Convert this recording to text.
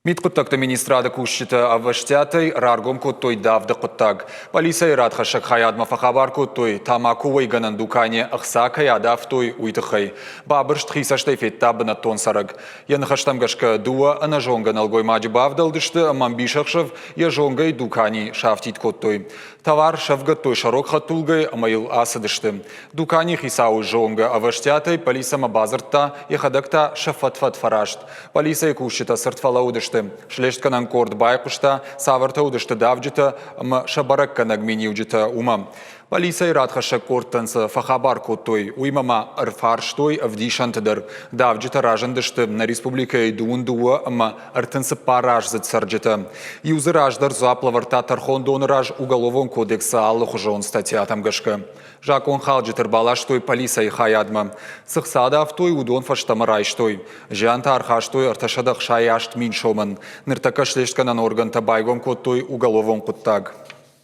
Мидхъуыддӕгты министрады кусджытӕ ӕвӕстиатӕй раргом кодтой давды хъуыддаг. Полицӕйы радхӕссӕг хайадмӕ фӕхабар кодтой, тамако уӕйгӕнӕн дуканийӕ ӕхца кӕй адавтой, уый тыххӕй. Бабырст хи цӕстӕй федта бынӕттон цӕрӕг. Йӕ ныхӕстӕм гӕсгӕ, дыууӕ ӕнӕзонгӕ нӕлгоймаджы бавдӕлдысты ӕмӕ ӕмбисӕхсӕв йӕ зонгӕйы дукани сафтид кодтой. Товар сӕвгӕдтой сӕ рог хӕдтулгӕйы ӕмӕ йыл ацыдысты. Дуканийы хицауы зонгӕ ӕвӕстиатӕй полицӕмӕ бадзырдта, йӕхӕдӕг та сӕ фӕд-фӕд фӕраст. Полицӕйы кусджытӕ цырд фӕлӕууыдысты. Слестгӕнӕн къорд байхъуыста, цавӕртӕ уыдысты давджытӕ ӕмӕ сӕ бӕрӕггӕнӕг миниуджытӕ, уымӕ. Полицӕйы радхӕссӕг къордтӕн сӕ фӕхабар кодтой, уыимӕ ма ӕрфарстой ӕвдисӕнты дӕр. Давджытӕ разындысты нӕ республикӕйы 22 ӕмӕ 34 аздзыд цӕрджытӕ. Иу дзы раздӕр дзуапп лӕвӕрдта тӕрхондоны раз Уголовон кодексы алыхуызон статьятӕм гӕсгӕ. Закъонхалджыты ӕрбаластой полицӕйы хайадмӕ. Цы хца адавтой, уыдон фӕстӕмӕ райстой. Зиан та ӕрхастой 368 мин сомӕн. Ныртӕккӕ слестгӕнӕн органтӕ байгом кодтой уголовон хъуыддаг.